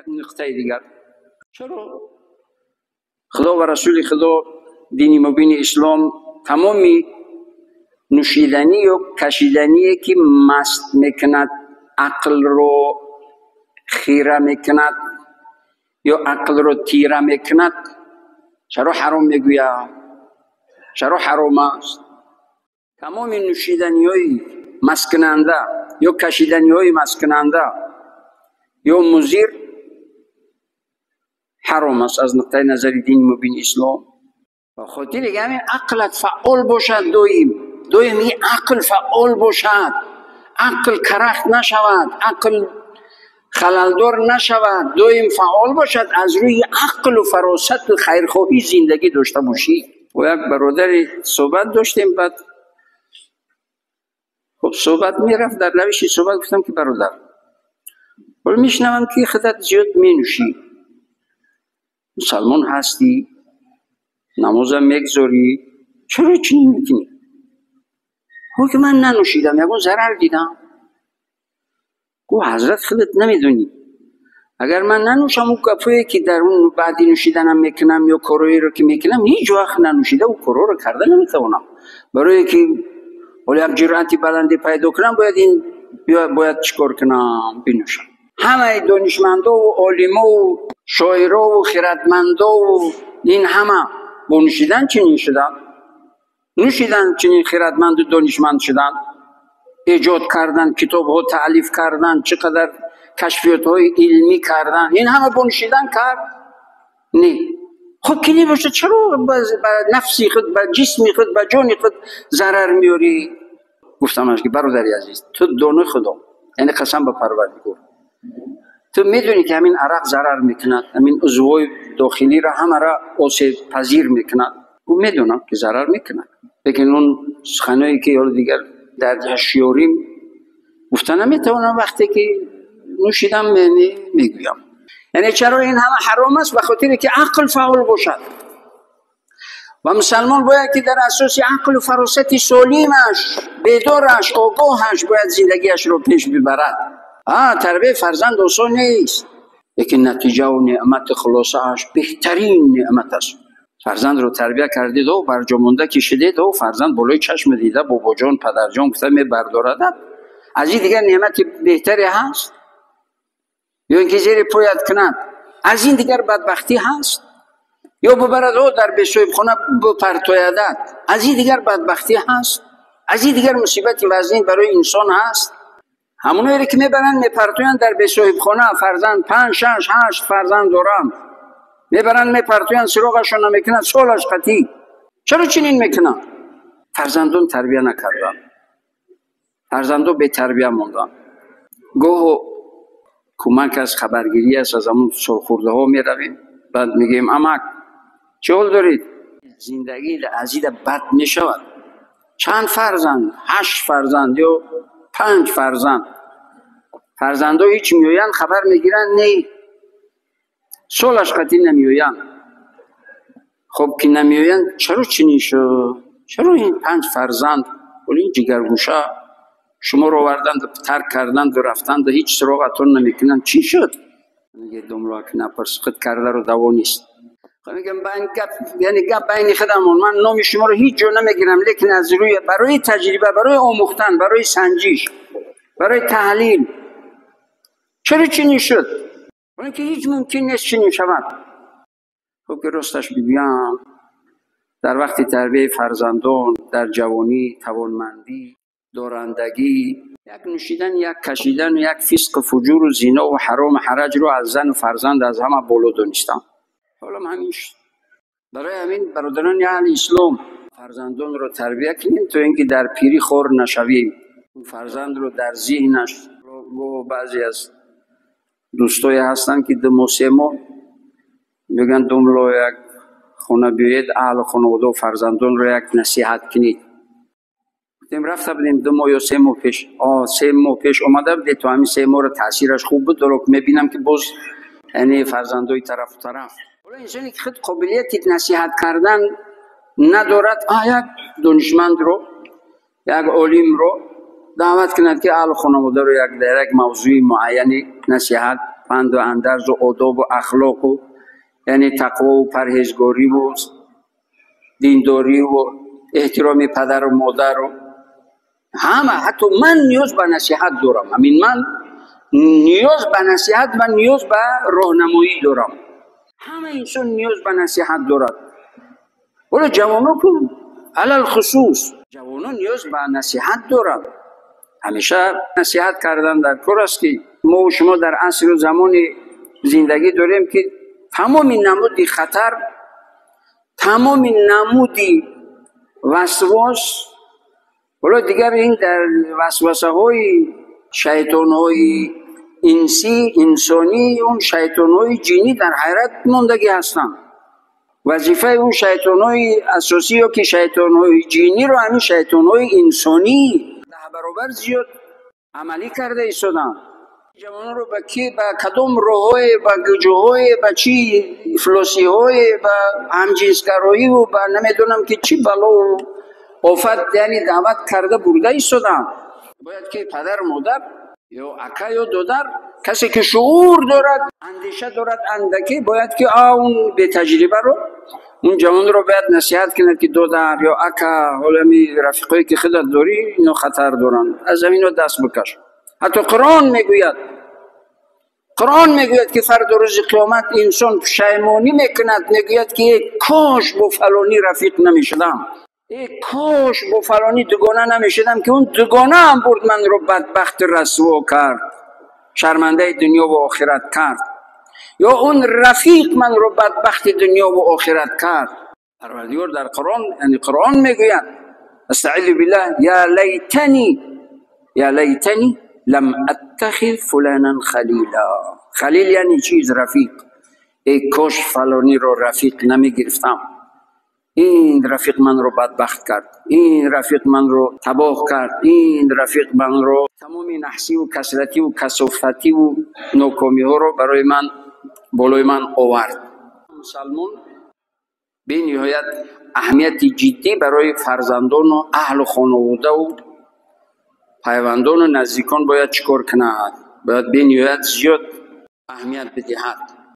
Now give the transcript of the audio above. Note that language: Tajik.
Як нуқтаи дигар, чаро Худо ва Расули Худо, дини мубини Ислом, тамоми нӯшиданӣ ё кашидание ки маст мекунад, ақлро хира мекунад ё ақлро тира мекунад, чаро ҳаром мегӯяд? Чаро ҳаром аст? Тамоми нӯшиданиҳои масткунанда ё кашиданиҳои масткунанда ё музир ҳаром аст аз нуқтаи назари дини мубини Ислом. Ба хотире ки ҳамин ақлат фаъол бошад, доим доим ин ақл фаъол бошад, ақл карахт нашавад, ақл халалдор нашавад, доим фаъол бошад, аз рӯи ақлу фаросату хайрхоҳӣ зиндагӣ дошта бошӣ. Бо як бародаре суҳбат доштем, баъд хуб суҳбат мерафт, дар равиши суҳбат гуфтам ки бародар, ҳоло мешунавам ки худат зиёд менӯшӣ, мусалмон ҳастӣ, намозам мегзорӣ, чаро чунин мекунӣ? Гуфт ки ман нанӯшидам, ягон зарар дидам? Гуфт ҳазрат, худат намедонӣ, агар ман нанӯшам, он гапҳое ки дар он баъди нӯшиданам мекунам ё корҳоеро ки мекунам, ҳеҷ вақт нанӯшида он корҳоро карда наметавонам. Барое ки ҳоло як ҷуръати баланде пайдо кунам, бояд ин бояд чӣ кор кунам? Бинӯшам. Ҳамаи донишмандову олимову шоирову хиратмандову ин ҳама бо нӯшидан чунин шуданд? Нӯшидан чунин хиратманду донишманд шуданд, эҷод карданд, китобҳо таълиф карданд, чӣ қадар кашфиётҳои илмӣ карданд, ин ҳама бо нӯшидан кард? Не. Хуб ки небошад, чаро ба нафси худ, ба ҷисми худ, ба ҷони худ зарар меорӣ? Гуфтамаш ки бародари азиз, ту донои Худо, яъне қасам ба Парвардигор, ту медонӣ ки ҳамин арақ зарар мекунад, ҳамин узвҳои дохилиро ҳамаро осебпазир мекунад. Ӯ медонам ки зарар мекунад, лекин он суханое ки ҳоло дигар дар ҳушёрим гуфта наметавонам, вақте ки нӯшидам мегӯям. Яъне чаро ин ҳама ҳаром аст? Ба хотире ки ақл фаъол бошад ва мусалмон бояд ки дар асоси ақлу фаросати солимаш, бедораш, огоҳаш бояд зиндагиашро пеш бибарад. Тарбияи фарзанд осон нест, лекин натиҷаву неъмати хулосааш беҳтарин неъмат аст. Фарзандро тарбия кардед, барҷо монда кишидед, фарзанд болои чашм дида бобоҷон, падарҷон гуфта мебардорад. Аз ин дигар неъмати беҳтаре ҳаст? Ё ин ки зери поят кунад, аз ин дигар бадбахтӣ ҳаст? Ё бибарад дар бесоҳибхона бипартоядад, аз ин дигар бадбахтӣ ҳаст? Аз ин дигар мусибати вазнин барои инсон ҳаст? Ҳамоноере ки мебаранд мепартоянд дар бесоҳибхона, фарзанд панҷ, шаш, ҳашт фарзанд доранд, мебаранд мепартоянд, суроғашон намекунанд, солаш қатъӣ. Чаро чунин мекунанд? Фарзандон тарбия накарданд, фарзандон бетарбия монданд. Гоҳо кӯмак аст, хабаргирӣ аст, аз ҳамун солхӯрдаҳо меравем, баъд мегӯем амак, чӣ ҳол доред? Зиндагӣ аз ида бад мешавад. Чанд фарзанд? Ҳашт фарзанд ё панҷ фарзанд. Фарзандҳо ҳеҷ меоянд, хабар мегиранд? Не, солаш қатъӣ намеоянд. Хуб ки намеоянд, чаро чунин шуд? Чаро ин панҷ фарзанд ҳоли ин ҷигаргӯша шуморо оварданду тарк карданду рафтанду ҳеҷ суроғатон намекунанд? Чӣ шуд? Мегӯяд домлоак напурс, худ кардаро даво нест. Мегӯям гап, яъне гап байни худамон, ман номи шуморо ҳеҷ ҷо намегирам, лекин аз рӯи барои таҷриба, барои омӯхтан, барои санҷиш, барои таҳлил, чаро чунин шуд? Ин ки ҳеҷ мумкин нест чунин шавад. Хуб ки росташ бигӯям, дар вақти тарбияи фарзандон, дар ҷавонӣ, тавонмандӣ, дорандагӣ, як нӯшидан, як кашидан, як фисқу фуҷуру зинову ҳарому ҳараҷро аз зану фарзанд аз ҳама боло донистам. Ҳолам ҳамин шуд. Барои ҳамин бародарони аҳли ислом, фарзандонро тарбия кунем то ин ки дар пирӣ хор нашавем. Фарзандро дар зеҳнаш, баъзе аз дӯстое ҳастанд ки 2 моҳ, 3 моҳ мегӯянд домло як хона биёед, аҳлу хонаводау фарзандонро як насиҳат кунед. Гуфтем рафта будем 2 моҳ ё 3 моҳ пеш, 3 моҳ пеш омада будед, то ҳамин 3 моҳро таъсираш хуб буд, ҳоло мебинам ки боз яъне фарзандои тарафу тараф. Ҳоло инсоне ки худ қобилияти насиҳат кардан надорад, як донишмандро, як олимро даъват кунад ки аҳлу хонаводаро як дар як мавзӯи муайяне насиҳат Панду андарзу одобу ахлоқу, яъне тақвову парҳезгориву диндориву эҳтироми падару модару ҳама. Ҳатто ман ниёз ба насиҳат дорам. Ҳамин ман ниёз ба насиҳат ва ниёз ба роҳнамоӣ дорам. Ҳама инсон ниёз ба насиҳат дорад. Ҳоло ҷавоно ку, алалхусус ҷавонон ниёз ба насиҳат доранд. Ҳамеша насиҳат кардан дар кор аст, ки мо шумо дар асру замони зиндагӣ дорем, ки тамоми намуди хатар, тамоми намуди васвос, ҳоло дигар ин дар васвасаҳои шайтонҳои инсӣ, инсонӣ, он шайтонҳои ҷинӣ дар ҳайрат мондагӣ ҳастанд. Вазифаи он шайтонҳои асосӣ ё ки шайтонҳои ҷиниро ҳамин шайтонҳои инсонӣ 10 баробар зиёд амалӣ карда истоданд. Ҷавононро ба ки, ба кадом роҳҳое, ба ҷоҳое, ба чӣ ифлосиҳое, ба ҳамҷинсгароиву ба намедонам ки чӣ балову офат, яъне даъват карда бурда истоданд. Бояд ки падар, модар ё ака ё додар, касе ки шуур дорад, андеша дорад андаке, бояд ки он бетаҷрибаро, он ҷавонро бояд насиҳат кунад, ки додар ё ака, ҳоло ҳами рафиқое ки худат дорӣ, ино хатар доранд, аз ҳамино даст бикаш. Ҳатто Қуръон мегӯяд, Қуръон мегӯяд, ки фардо рӯзи қиёмат инсон пушаймонӣ мекунад, мегӯяд ки э кош бо фалонӣ рафиқ намешудам, э кош бо фалонӣ дугона намешудам, ки он дугонаам бурд манро бадбахт расво кард, шармандаи дунё ва охират кард, ё он рафиқ манро бадбахти дунё ва охират кард. Парвардигор дар Қуръон, яъне Қуръон мегӯяд: астаизу биллаҳ, я лайтани, я лайтани лам аттахиз фуланан халила. Халил яъне чиз? Рафиқ. Эй кош фалониро рафиқ намегирифтам, ин рафиқ манро бадбахт кард, ин рафиқ манро табоҳ кард, ин рафиқ манро тамоми наҳсиву касративу касофативу нокомиҳоро барои ман, болои ман овард. Мусалмон бениҳоят аҳамияти ҷиддӣ барои фарзандону аҳлу хонаводаву пайвандону наздикон бояд чӣ кор кунад? Бояд бениҳоят зиёд аҳамият бидиҳад.